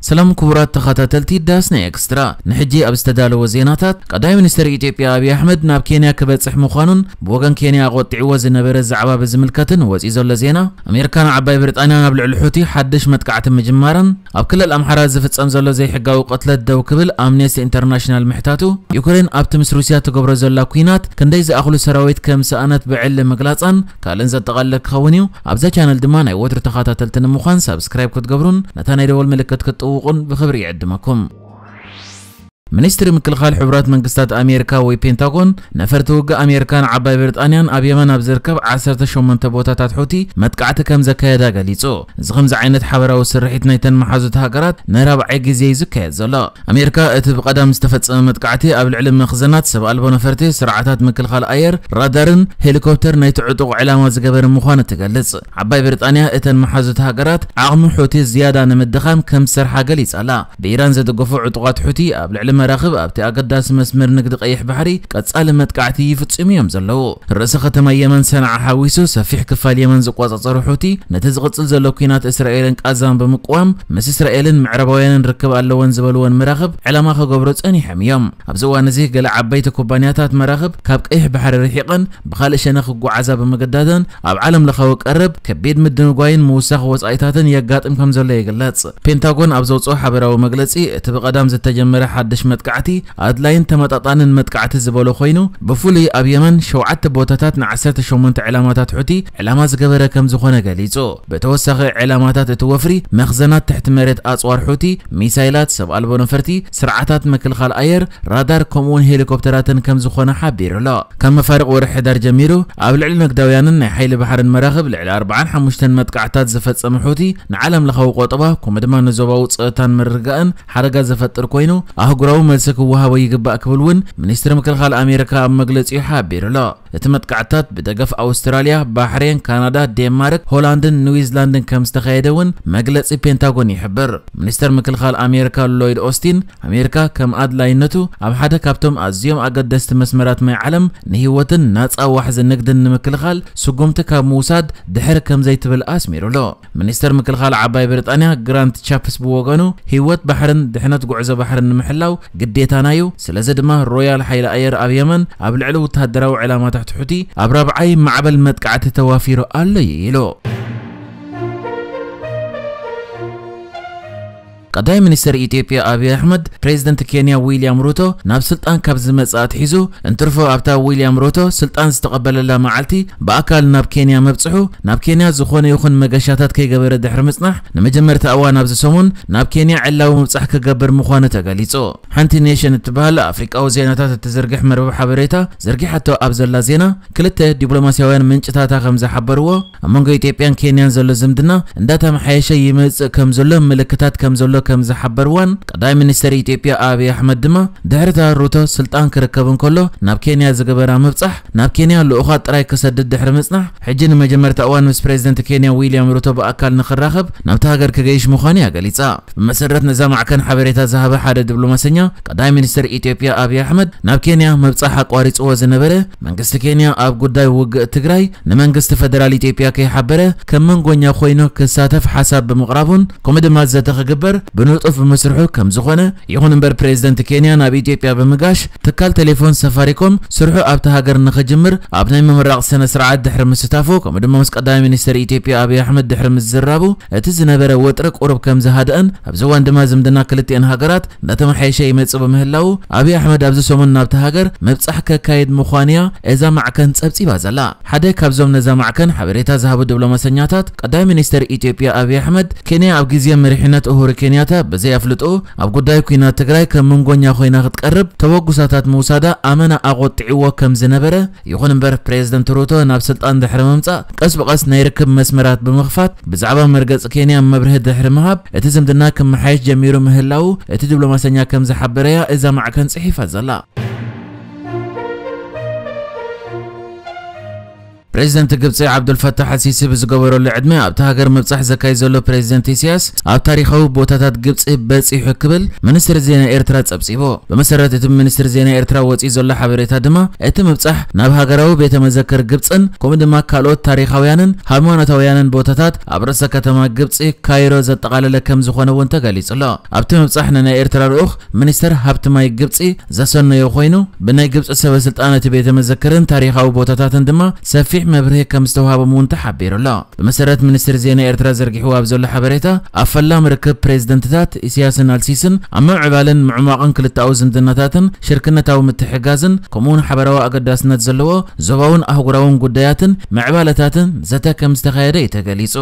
ሰላም ክቡራት ተኸታተልቲ ዳስና ኤክስትራ፣ ንሕጂ ኣብ ዝተዳለወ ዜናታት፣ ቀዳማይ ሚኒስትር ኢትዮጵያ ኣብይ ኣሕመድ ናብ ኬንያ ክበጽሕ ምዃኑን ብወገን ኬንያ ኣቖጢዕዎ ዝነበረ ዛዕባ ብዝምልከትን ወጺኡ ዘሎ ዜና፣ ኣሜሪካ ንዓባይ ብሪጣንያ ናብ ልዕሊ ሑቲ ሓድሽ መጥቃዕቲ ምጅማራን፣ ኣብ ክልል ኣምሓራ ዝፍጸም ዘሎ ዘይሕጋዊ ቅትለት ደው ክብል ኣምነስቲ ኢንተርናሽናል ምሕታቱ፣ ዩክሬን ኣብቲ ምስ ሩስያ ትገብሮ ዘላ ኲናት ክንደይ ዝኣኽሉ ሰራዊት ከም ሰኣነት ብዕሊ ምግላጻን ካልእን ዘጠቓልል ክኸውን እዩ። ኣብዛ ቻነል ድማ ናይ ወትሩ ተኸታተልቲ ንምዃን ሳብስክራይብ ክትገብሩን ነታ ናይ ደወል ምልክት ክትጥውቑን ብኽብሪ ይዕድመኩም። ሚኒስትሪ ምክልኻል ሕቡራት መንግስታት ኣሜሪካ ወይ ፔንታጎን፣ ነፈርቲ ውግእ ኣሜሪካን ዓባይ ብሪጣንያን ኣብ የመን ኣብ ዝርከብ ዓሰርተ ሸሞንተ ቦታታት ሑቲ መጥቃዕቲ ከም ዘካየዳ ገሊጹ። እዚ ከምዚ ዓይነት ሓበራዊ ስርሒት ናይተን መሓዙት ሃገራት ንራብዓይ ግዜ እዩ ዝካየድ ዘሎ። ኣሜሪካ እቲ ብቐዳም ዝተፈጸመ መጥቃዕቲ ኣብ ልዕሊ መኽዘናት ሰብ ኣልቦ ነፈርቲ፣ ስርዓታት ምክልኻል ኣየር፣ ራዳርን ሄሊኮፕተር ናይቲ ዕጡቕ ዕላማ ዝገበረ ምዃኑ ትገልጽ። ዓባይ ብሪጣንያ እተን መሓዙት ሃገራት ዓቕሚ ሑቲ ዝያዳ ንምድኻም ከም ዝሰርሓ ገሊጻ ኣላ። ብኢራን ዝድገፉ ዕጡቓት ሑቲ ኣብ ልዕሊ መራኽብ ኣብቲ ኣገዳሲ መስመር ንግዲ ቀይሕ ባሕሪ ቀጻሊ መጥቃዕቲ ይፍጽሙ እዮም ዘለዉ። ርእሰ ከተማ የመን ሰንዓ ሓዊሱ ሰፊሕ ክፋል የመን ዝቆጻጸሩ ሑቲ፣ ነቲ ዝቕጽል ዘሎ ኲናት እስራኤልን ቃዛን ብምቅዋም፣ ምስ እስራኤልን ምዕራባውያንን ርክብ ኣለወን ዝበልወን መራኽብ ዕላማ ክገብሩ ጸኒሖም እዮም። ኣብዚ እዋን እዚ ገለ ዓበይቲ ኩባንያታት መራኽብ ካብ ቀይሕ ባሕሪ ርሒቐን ብኻልእ ሸነኽ ክጓዓዛ ብምግዳደን፣ ኣብ ዓለም ለኻዊ ቀረብ ከቢድ ምድንጓይን ምውሳኽ ወጻኢታትን የጋጥም ከም ዘሎ ይግለጽ። ፔንታጎን ኣብ ዘውጽኦ ሓበራዊ መግለጺ፣ እቲ ብቐዳም ዝተጀመረ ሓድሽ መጥቃዕቲ ኣድላይን ተመጣጣንን መጥቃዕቲ ዝበሎ ኮይኑ፣ ብፍሉይ ኣብ የመን ሸውዓተ ቦታታት ን ዓሰርተ ሸሞንተ ዕላማታት ሑቲ ዕላማ ዝገበረ ከም ዝኾነ ገሊጹ። ብተወሳኺ፣ ዕላማታት እቲ ወፍሪ መኽዘናት ትሕቲ መሬት፣ ኣጽዋር ሑቲ፣ ሚሳይላት፣ ሰብ ኣልቦ ነፈርቲ፣ ስርዓታት ምክልኻል ኣየር፣ ራዳር፣ ከምኡውን ሄሊኮፕተራትን ከም ዝኾነ ሓቢሩ ኣሎ። ካብ መፋርቕ ወርሒ ሕዳር ጀሚሩ፣ ኣብ ልዕሊ ንግዳውያንን ናይ ሓይሊ ባሕርን መራኽብ ልዕሊ ኣርብዓን ሓሙሽተን መጥቃዕታት ዝፈጸመ ሑቲ፣ ንዓለም ለኻዊ ቆጠባ፣ ከምኡ ድማ ንዞባዊ ጸጥታን ምርግጋእን ሓደጋ ዘፈጥር ኮይኑ፣ ኣህጉራዊ መልሲ ክወሃቦ ይግባእ ክብል እውን ሚኒስትሪ ምክልኻል ኣሜሪካ ኣብ መግለጺኡ ሓቢሩ ኣሎ። እቲ መጥቃዕትታት ብደገፍ ኣውስትራልያ፣ ባሕሬን፣ ካናዳ፣ ዴንማርክ፣ ሆላንድን ኒውዚላንድን ከም ዝተኻየደ እውን መግለጺ ፔንታጎን ይሕብር። ሚኒስተር ምክልኻል ኣሜሪካ ሎይድ ኦስቲን፣ ኣሜሪካ ከም ኣድላይነቱ ኣብ ሓደ ካብቶም ኣዝዮም ኣገደስቲ መስመራት ማይ ዓለም፣ ንህይወትን ናጻ ዋሕዚ ንግድን ንምክልኻል ስጉምቲ ካብ ምውሳድ ድሕር ከም ዘይትብል ኣስሚሩ ኣሎ። ሚኒስተር ምክልኻል ዓባይ ብሪጣንያ ግራንት ቻፕስ ብወገኑ፣ ህይወት ባሕርን ድሕነት ጉዕዞ ባሕርን ንምሕላው ግዴታና እዩ። ስለዚ ድማ ሮያል ሓይሊ ኣየር ኣብ የመን ኣብ ልዕሊ ወተሃደራዊ ዕላማታት ሑቲ ኣብ ራብዓይ ማዕበል መጥቃዕቲ ተዋፊሩ ኣሎ እዩ ኢሉ። ቀዳማይ ሚኒስተር ኢትዮጵያ ኣብይ ኣሕመድ፣ ፕሬዝደንት ኬንያ ዊልያም ሩቶ ናብ ስልጣን ካብ ዝመጽእ ኣትሒዙ፣ እንትርፎ ኣብታ ዊልያም ሩቶ ስልጣን ዝተቐበለላ መዓልቲ ብኣካል ናብ ኬንያ ምብጽሑ፣ ናብ ኬንያ ዝኾነ ይኹን መገሻታት ከይገበረ ድሕሪ ምጽናሕ፣ ንመጀመርታ እዋን ኣብዚ ሰሙን ናብ ኬንያ ዕላዊ ምብጻሕ ክገብር ምዃኑ ተገሊጹ። ሓንቲ ኔሽን እትበሃል ኣፍሪቃዊ ዜናታት እትዝርግሕ መርበብ ሓበሬታ ዘርጊሓቶ ኣብ ዘላ ዜና፣ ክልተ ዲፕሎማስያውያን ምንጭታታ ከም ዝሓበርዎ፣ ኣብ መንጎ ኢትዮጵያን ኬንያን ዘሎ ዝምድና እንዳተመሓየሸ ይመጽእ ከም ዘሎ ምልክታት ከም ዘሎ ከም ዝሓበርዋን፣ ቀዳማይ ሚኒስተር ኢትዮጵያ ኣብይ ኣሕመድ ድማ ድሕሪታ ሩቶ ስልጣን ክርከብ እንከሎ ናብ ኬንያ ዝገበራ ምብጻሕ፣ ናብ ኬንያ ልኡኻት ጥራይ ክሰድድ ድሕሪ ምጽናሕ፣ ሕጂ ንመጀመርታ እዋን ምስ ፕሬዝደንት ኬንያ ዊልያም ሩቶ ብኣካል ንኽራኸብ ናብታ ሃገር ክገይሽ ምዃኑ እያ ገሊጻ። ብመሰረት ነዛ ማዕከን ሓበሬታ ዝሃበ ሓደ ዲፕሎማሰኛ፣ ቀዳማይ ሚኒስትር ኢትዮጵያ ኣብይ ኣሕመድ ናብ ኬንያ ምብጻሕ ኣቋሪጽዎ ዝነበረ፣ መንግስቲ ኬንያ ኣብ ጉዳይ ውግእ ትግራይ ንመንግስቲ ፈደራል ኢትዮጵያ ከይሓበረ ከም መንጎኛ ኮይኑ ክሳተፍ ሓሳብ ብምቕራቡን፣ ከምኡ ድማ ዘተ ክግበር ብንጡፍ ብምስርሑ ከም ዝኾነ፣ ይኹን እምበር ፕሬዝደንት ኬንያ ናብ ኢትዮጵያ ብምጋሽ ትካል ቴሌፎን ሳፋሪኮም ስርሑ ኣብታ ሃገር ንኽጅምር ኣብ ናይ ምምራቕ ስነ ስርዓት ድሕሪ ምስታፉ፣ ከምኡ ድማ ምስ ቀዳማይ ሚኒስትር ኢትዮጵያ ኣብይ ኣሕመድ ድሕሪ ምዝራቡ፣ እቲ ዝነበረ ወጥሪ ቁሩብ ከም ዝሃደአን፣ ኣብዚ እዋን ድማ ዝምድና ክልቲአን ሃገራት እንዳተመሓየሸ ይመጽእ ብምህላው፣ ኣብይ ኣሕመድ ኣብዚ ሰሙን ናብታ ሃገር ምብጻሕ ከካይድ ምዃኑያ እዛ ማዕከን ጸብጺባ ዘላ። ሓደ ካብዞም ነዛ ማዕከን ሓበሬታ ዝሃቡ ዲፕሎማሰኛታት፣ ቀዳማይ ሚኒስተር ኢትዮጵያ ኣብይ ኣሕመድ፣ ኬንያ ኣብ ግዜ መሪሕነት ኡሁሩ ኬንያታ ብዘይ ኣፍልጦ ኣብ ጉዳይ ኲናት ትግራይ ከም መንጎኛ ኮይና ክትቀርብ ተበጉሳታት ምውሳዳ ኣመና ኣቖጢዕዎ ከም ዝነበረ፣ ይኹን እምበር ፕሬዝደንት ሩቶ ናብ ስልጣን ድሕሪ ምምጻእ ቀስ ብቐስ ናይ ርክብ መስመራት ብምኽፋት ብዛዕባ መርገጺ ኬንያ መብርሂ ድሕሪ ምሃብ፣ እቲ ዝምድና ክመሓየሽ ጀሚሩ ምህላዉ እቲ ዲፕሎማሰኛ ከም ዝሓበረያ እዛ ማዕከን ጽሒፋ ዘላ። ፕሬዚደንት ግብፂ ዓብዱልፈታሕ ኣልሲሲ ብዝገበረሉ ዕድመ ኣብቲ ሃገር ምብፃሕ ዘካይድ ዘሎ ፕሬዚደንት ኢሳያስ ኣብ ታሪኻዊ ቦታታት ግብፂ በፂሑ ክብል ሚኒስትሪ ዜና ኤርትራ ጸብጺቡ። ብመሰረት እቲ ሚኒስትሪ ዜና ኤርትራ ወፂኡ ዘሎ ሓበሬታ ድማ እቲ ምብፃሕ ናብ ሃገራዊ ቤተ መዘክር ግብፅን ከምኡ ድማ ካልኦት ታሪኻውያንን ሃይማኖታውያንን ቦታታት ኣብ ርእሰ ከተማ ግብፂ ካይሮ ዘጠቓለለ ከም ዝኾነ እውን ተገሊጹ ኣሎ። ኣብቲ ምብጻሕ ንናይ ኤርትራ ልኡኽ ሚኒስተር ሃብቲ ማይ ግብጺ ዘሰነዮ ኮይኑ፣ ብናይ ግብጺ ሰበ ስልጣን እቲ ቤተ መዘክርን ታሪኻዊ ቦታታትን ድማ ሰፊሕ መብርሂ ከም ዝተውሃቦም እውን ተሓቢሩ ኣሎ። ብመሰረት ሚኒስትሪ ዜና ኤርትራ ዘርጊሕዎ ኣብ ዘሎ ሓበሬታ፣ ኣብ ፈላም ርክብ ፕሬዝደንትታት ኢሳያስን ኣልሲስን ኣብ ምዕባልን ምዕሟቕን ክልተኣዊ ዝምድናታትን ሽርክነታዊ ምትሕጋዝን ከምኡውን ሓበራዊ ኣገዳስነት ዘለዎ ዞባውን ኣህጉራውን ጉዳያትን ምዕባለታትን ዘተ ከም ዝተኻየደ እዩ ተገሊጹ።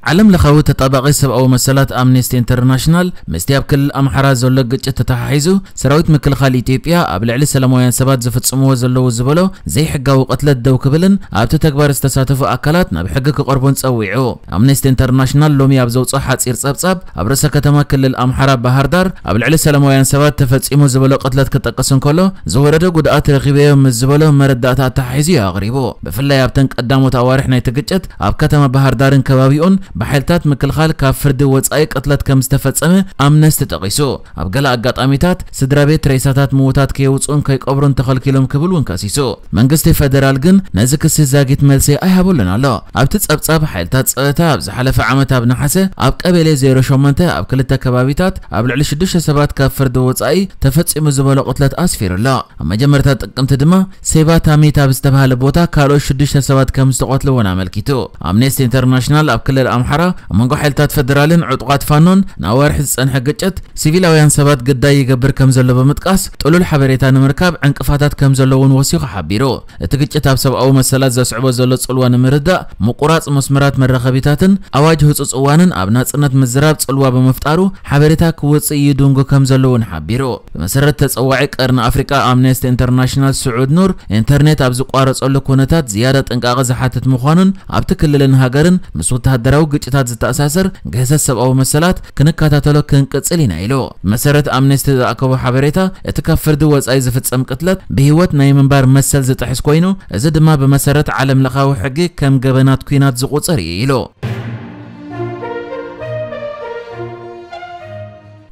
ዓለም ለኻዊ ተጣባቒ ሰብኣዊ መሰላት ኣምነስቲ ኢንተርናሽናል ምስቲ ኣብ ክልል ኣምሓራ ዘሎ ግጭት ተተሓሒዙ ሰራዊት ምክልኻል ኢትዮጵያ ኣብ ልዕሊ ሰላማውያን ሰባት ዝፍጽምዎ ዘለዉ ዝበሎ ዘይሕጋዊ ቅትለት ደው ክብልን ኣብቲ ተግባር ዝተሳተፉ ኣካላት ናብ ሕጊ ክቐርቡን ጸዊዑ። ኣምነስቲ ኢንተርናሽናል ሎሚ ኣብ ዘውፅኦ ሓፂር ጸብጻብ ኣብ ርእሰ ከተማ ክልል ኣምሓራ ባህር ዳር ኣብ ልዕሊ ሰላማውያን ሰባት ተፈጺሙ ዝበሎ ቅትለት ክጠቅስ እንከሎ ዝወረደ ጉድኣት ረኺበዮ ምስ ዝበሎ መረዳእታ ኣተሓሒዙ እዩ ኣቕሪቡ። ብፍላይ ኣብተን ቀዳሞት ኣዋርሕ ናይቲ ግጭት ኣብ ከተማ ባህር ዳርን ከባቢኡን ብሓይልታት ምክልኻል ካብ ፍርዲ ወጻኢ ቅትለት ከም ዝተፈጸመ ኣምነስቲ ጠቒሱ፣ ኣብ ገለ ኣጋጣሚታት ስድራ ቤት ሬሳታት ምዉታት ከየውጽኡን ከይቀብሩን ተኸልኪሎም ክብል እውን ከሲሱ። መንግስቲ ፌደራል ግን ነዚ ክሲ ዛጊት መልሲ ኣይሃበሉን ኣሎ። ኣብቲ ጸብጻብ ሓይልታት ጸጥታ ኣብ ዝሓለፈ ዓመት ኣብ ነሓሰ ኣብ ቀበሌ ዜሮ ሸሞንተ ኣብ ክልተ ከባቢታት ኣብ ልዕሊ ሽዱሽተ ሰባት ካብ ፍርዲ ወጻኢ ተፈጺሙ ዝበሎ ቅትለት ኣስፊሩ ኣሎ። ኣብ መጀመርታ ጥቅምቲ ድማ ሴባ ታሚት ኣብ ዝተባህለ ቦታ ካልኦት ሽዱሽተ ሰባት ከም ዝተቐትሉ እውን ኣመልኪቱ። ኣምነስቲ ኢንተርናሽናል ኣብ ክልል ኣምሓራ ኣብ መንጎ ሓይልታት ፌደራልን ዕጡቓት ፋኖን ንኣዋርሕ ዝጸንሐ ግጭት ሲቪላውያን ሰባት ግዳይ ይገብር ከም ዘሎ ብምጥቃስ ጥሉል ሓበሬታ ንምርካብ ዕንቅፋታት ከም ዘሎ እውን ወሲኹ ሓቢሩ። እቲ ግጭት ኣብ ሰብኣዊ መሰላት ዘስዕቦ ዘሎ ጽልዋ ንምርዳእ ምቁራጽ መስመራት መራኸቢታትን ኣዋጅ ህጹጽ እዋንን ኣብ ናጽነት ምዝራብ ጽልዋ ብምፍጣሩ ሓበሬታ ክውጽእ ይድንጉ ከም ዘሎ እውን ሓቢሩ። ብመሰረት ተጸዋዒ ቀርኒ ኣፍሪቃ ኣምነስቲ ኢንተርናሽናል ስዑድ ኑር፣ ኢንተርኔት ኣብ ዝቋረጸሉ ኩነታት ዝያዳ ጥንቃቐ ዝሓትት ምዃኑን ኣብቲ ክልልን ሃገርን ምስ ወተሃደራዊ ግጭታት ዝተኣሳሰር ግህሰት ሰብኣዊ መሰላት ክንከታተሎ ክንቅጽል ኢና ኢሉ። ብመሰረት ኣምነስቲ ዝኣከቦ ሓበሬታ፣ እቲ ካብ ፍርዲ ወጻኢ ዝፍጸም ቅትለት ብህይወት ናይ ምንባር መሰል ዝጥሕስ ኮይኑ፣ እዚ ድማ ብመሰረት ዓለም ለኻዊ ሕጊ ከም ገበናት ኲናት ዝቑጸር እዩ ኢሉ።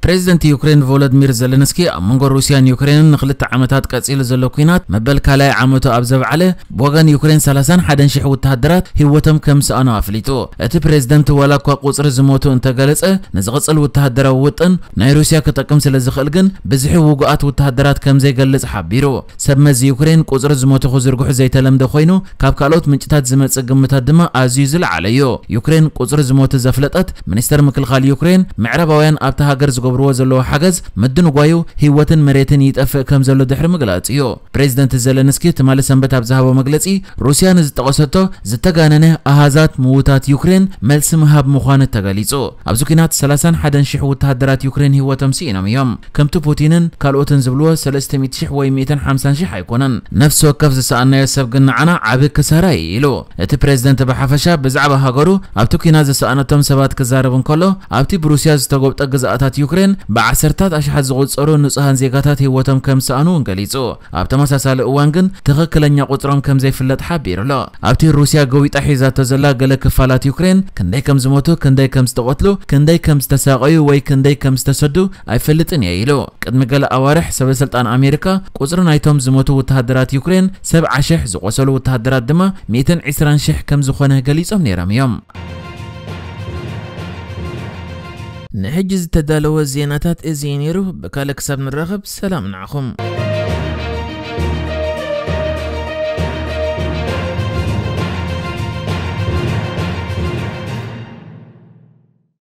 ፕሬዚደንት ዩክሬን ቮሎድሚር ዘለንስኪ ኣብ መንጎ ሩስያን ዩክሬንን ንክልተ ዓመታት ቀጺሉ ዘሎ ኲናት መበል ካልኣይ ዓመቱ ኣብ ዘብዓለ፣ ብወገን ዩክሬን ሰላሳን ሓደን ሽሕ ወተሃደራት ህይወቶም ከም ዝሰኣኑ ኣፍሊጡ። እቲ ፕሬዚደንት ዋላ እኳ ቁጽሪ ዝሞቱ እንተገለጸ፣ ንዝቕጽል ወተሃደራዊ ውጥን ናይ ሩስያ ክጠቅም ስለ ዝኽእል ግን ብዝሒ ውጉኣት ወተሃደራት ከም ዘይገልጽ ሓቢሩ። ሰብ መዚ ዩክሬን ቁጽሪ ዝሞቱ ክዝርግሑ ዘይተለምደ ኮይኑ፣ ካብ ካልኦት ምንጭታት ዝመጽእ ግምታት ድማ ኣዝዩ ዝለዓለ እዩ። ዩክሬን ቁጽሪ ዝሞቱ ዘፍለጠት ሚኒስተር ምክልኻል ዩክሬን፣ ምዕራባውያን ኣብታ ሃገር ዝገብርዎ ዘለዉ ሓገዝ ምድንጓዩ ህይወትን መሬትን ይጠፍእ ከም ዘሎ ድሕሪ ምግላጽ እዩ። ፕሬዚደንት ዘለንስኪ ትማሊ ሰንበት ኣብ ዝሃቦ መግለጺ፣ ሩስያ ንዝጠቐሰቶ ዝተጋነነ ኣሃዛት ምዉታት ዩክሬን መልሲ ምሃብ ምዃኑ ተገሊጹ። ኣብዚ ኲናት ሰላሳን ሓደን ሽሕ ወተሃደራት ዩክሬን ህይወቶም ስኢኖም እዮም። ከምቲ ፑቲንን ካልኦትን ዝብልዎ ሰለስተ ሚእቲ ሽሕ ወይ ሚእትን ሓምሳን ሽሕ ኣይኮነን። ነፍሲ ወከፍ ዝሰኣናዮ ሰብ ግን ንዓና ዓቢ ክሳራ እዩ ኢሉ። እቲ ፕሬዝደንት ብሓፈሻ ብዛዕባ ሃገሩ ኣብቲ ኲናት ዝሰኣነቶም ሰባት ክዛረብ እንከሎ፣ ኣብቲ ብሩስያ ዝተጎብጠ ግዝኣታት ዩክሬን ብዓሰርታት ኣሽሓት ዝቑጸሩ ንጹሃን ዜጋታት ህይወቶም ከም ዝሰኣኑ እውን ገሊጹ። ኣብ ተመሳሳሊ እዋን ግን ትኽክለኛ ቁጽሮም ከም ዘይፍለጥ ሓቢሩ ኣሎ። ኣብቲ ሩስያ ገዊጣ ሒዛቶ ዘላ ገለ ክፋላት ዩክሬን ክንደይ ከም ዝሞቱ፣ ክንደይ ከም ዝተቐትሉ፣ ክንደይ ከም ዝተሳቐዩ ወይ ክንደይ ከም ዝተሰዱ ኣይፈልጥን እየ ኢሉ። ቅድሚ ገለ ኣዋርሕ ሰበ ስልጣን ኣሜሪካ ቁጽሪ ናይቶም ዝሞቱ ወተሃደራት ዩክሬን ሰብዓ ሽሕ፣ ዝቖሰሉ ወተሃደራት ድማ ሚእትን ዕስራን ሽሕ ከም ዝኾነ ገሊጾም ነይሮም እዮም። ንሕጂ ዝተዳለወ ዜናታት እዚ እዩ ነይሩ። ብካልእ ክሳብ ንራኸብ ሰላም ንዓኹም።